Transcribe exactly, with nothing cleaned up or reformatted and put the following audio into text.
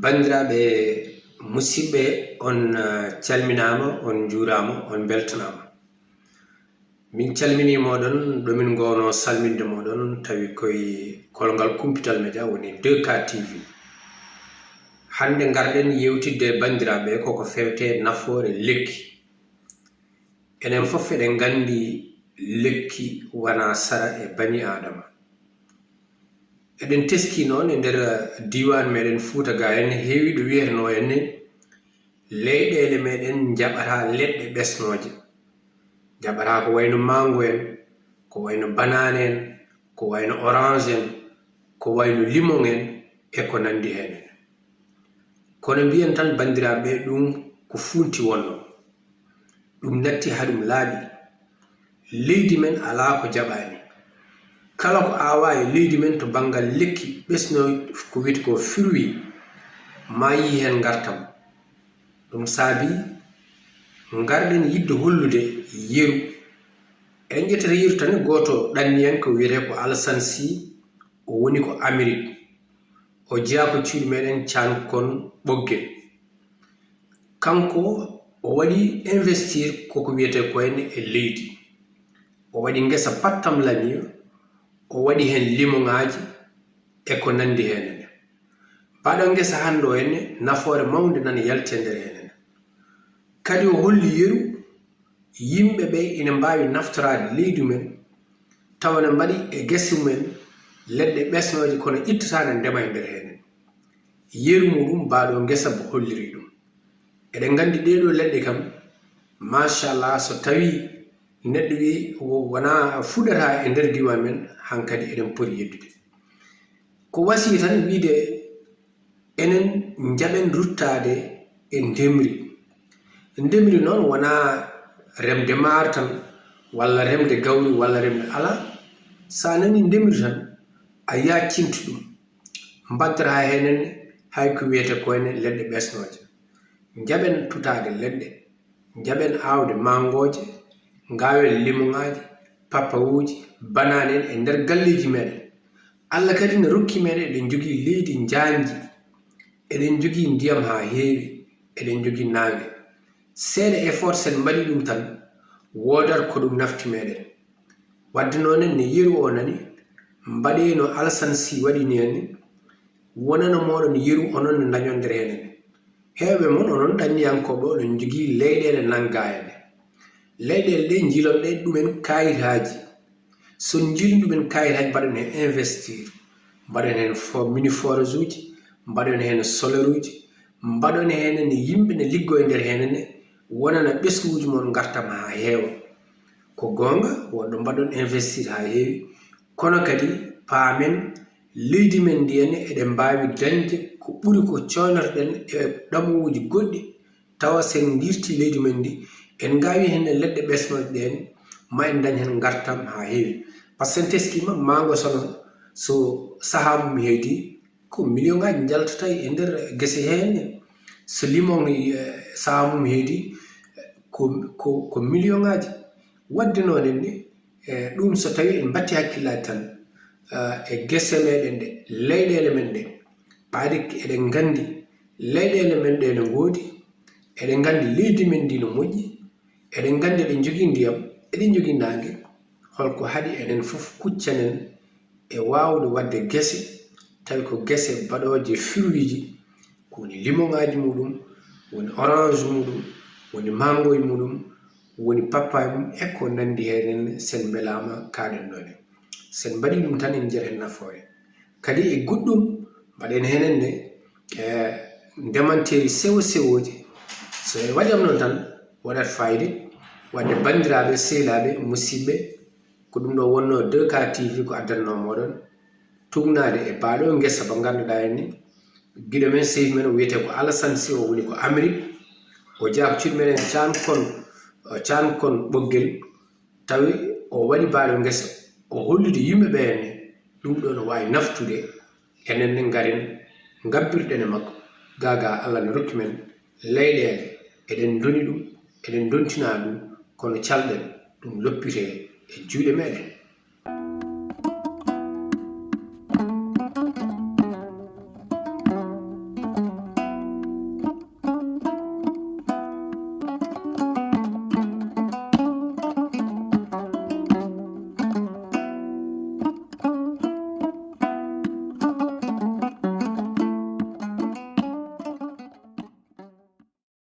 Banndiraaɓe musidɓe, on, eh, calminaama, on njuuraama, on mbeltanaama. Min calminii mooɗon, ɗo min ngoowno salminde mooɗon, tawi koye kolngal Kumpital Media, woni deux K T V. Hannde ngarɗen yewtidde e banndiraaɓe ko ko feewte nafoore lekki. Enen fof eɗen nganndi lekki wonaa sara e banii Aadama. Eɗen teskii noon e nder diiwaan meɗen Fuuta gaa en, heewii ɗo wiyetenoo en ni, leyɗeele meɗen njaɓataa leɗɗe ɓesnooje. Njaɓataa ko wayno maango en, ko wayno banaane en, ko wayno orange en, ko wayno limon en, e ko nanndi heen en. Kono mbiyen tan, banndiraaɓe, ɗum ko fuunti wonnoo. Ɗum natti haa ɗum laaɓi. Leydi men alaa ko jaɓaani. Kala ko aawaa e leydi men to banngal lekki ɓesnooy, ko wiyetee ko fruit, maa yii heen ngartam. Ɗum saabii ngarɗen yiɗde hollude yeru. En ƴettata yeru tan, gooto ɗanniyanke wiyetee ko Alassane Sy, o woni ko Amérique. O jeyaa ko cuuɗi meɗen Caan Kon Ɓoggel. Kanko o waɗi investir koko wiyetee ko en e leydi. O waɗi ngesa pattam lamiyo, o waɗi heen limoŋaaji e ko nanndi heen ene. Baɗo ngesa hannde o ene, nafoore mawnde nana yalti e nder heen ene. Kadi o holli yeru, yimɓe ɓe ina mbaawi naftoraade leydi men, tawa ne mbaɗi e gese mumen leɗɗe ɓesnooje, kono ittataa ne ndema e nder heen ene. Yeru muɗum, baɗo ngesa mbo holliri ɗum. Eɗen nganndi ɗee ɗoo leɗɗe kam, machallah, so tawii neɗɗo wii wo-, wonaa fuɗataa e nder diiwaan men, hankadi eɗen poti yeddude. Ko wasii tan wiide enen njaɓen ruttaade e ndemri. Ndemri noon wonaa remde maar tan, walla remde gawri, walla remde alaa. So a nanii ndemri tan, a yaaccinte ɗum. Mbaddata heen ne hay ko wiyetee ko ne leɗɗe ɓesnooje. Njaɓen tutaade leɗɗe, njaɓen aawde maangooje, ngaawen limoŋaaji, papawuuji, banaane en e nder galleeji meɗen. Allah kadi ne rokki meɗen, eɗen njogii leydi njaanji, eɗen njogii ndiyam haa heewi, eɗen njogii naange. Seeɗa effort, sen mbaɗii ɗum tan, woodat ko ɗum nafti meɗen. Wadde noon ne yeru o nani, mbaɗee no Alassane Sy waɗi ni en, wonana mooɗon yeru onon ne ndañon nder heen ne. Heewɓe mon onon ɗanniyankooɓe oɗon njogii leyɗeele nanngaa heen. Leyɗeele ɗe njilon ɗe ɗumen kaayitaaji. So njilin ɗumen kaayitaaji, mbaɗon heen investir, mbaɗon heen fo-, mini forage uji, mbaɗon heen solaire uji, mbaɗon heen ne yimɓe ne liggoo e nder heen ne, wonana ɓesnguuji mon ngartam haa heewa. Ko goonga, wonɗo mbaɗon investir haa heewi, kono kadi paamen leydi men ndi ene, eɗen mbaawi dañde ko ɓuri ko coonotoɗen e ɗamuuji goɗɗi, tawa sen ndirtii leydi men ndi, en ngaawi heen leɗɗe ɓesnooje ɗeen, ma en ndañ heen ngartam haa heewi. Par ce que sen teskiima, maango sono so sahaa mum heedi, ko million ngaaji njaltata e nder gese heen. So limon, eh, sahaa mum heedi, ko, ko, ko million ngaaji. Wadde noon en ni, eh, ɗum so tawii en mbattii hakkillaaji tan, eh, e gese meɗen ɗe, leyɗeele men ɗe, ɓayde eɗen nganndi leyɗeele men ɗe no ngoodi, eɗen nganndi leydi men ndi no moƴƴi, eɗen nganndi eɗen njogii ndiyam, eɗen njogii naange, holko haɗi enen fof kuccanen e waawde waɗde gese, tawi ko gese baɗooje fruitji, ko woni limoŋaaji muɗum, woni orange muɗum, woni mango e muɗum, woni papaye mum, e ko nanndi heen, sen mbelaama kaaɗen ɗoon en. Sen mbaɗii ɗum tan, en njiyat heen nafoore. Kadi e goɗɗum, mbaɗen heen ne, e ndemanteeri sewo sewooji. So en waɗii ɗum noon tan, waɗat fayida. Wadde banndiraaɓe, sehilaaɓe, musidɓe, ko ɗum ɗo wonnoo deux K T V ko addannoo mooɗon, tuugnaade e baɗo ngesa mo ngannduɗaa en ni, giɗo men, sehil men, o wiyetee ko Alassane Sy, o woni ko Amérique, o jeyaa ko cuuɗi meɗen Caan Kon, Caan Kon Ɓoggel, tawi o waɗi baɗo ngesa, o hollude yimɓe ɓe ne, ɗum ɗo no waawi naftude. Enen ne ngaren, ngabbirɗen e makko, gaa gaa Allah ne rokki men leyɗeele, eɗen ndoni ɗum, eɗen ndontina ɗum, kono calɗen ɗum loppitee e juuɗe meɗen.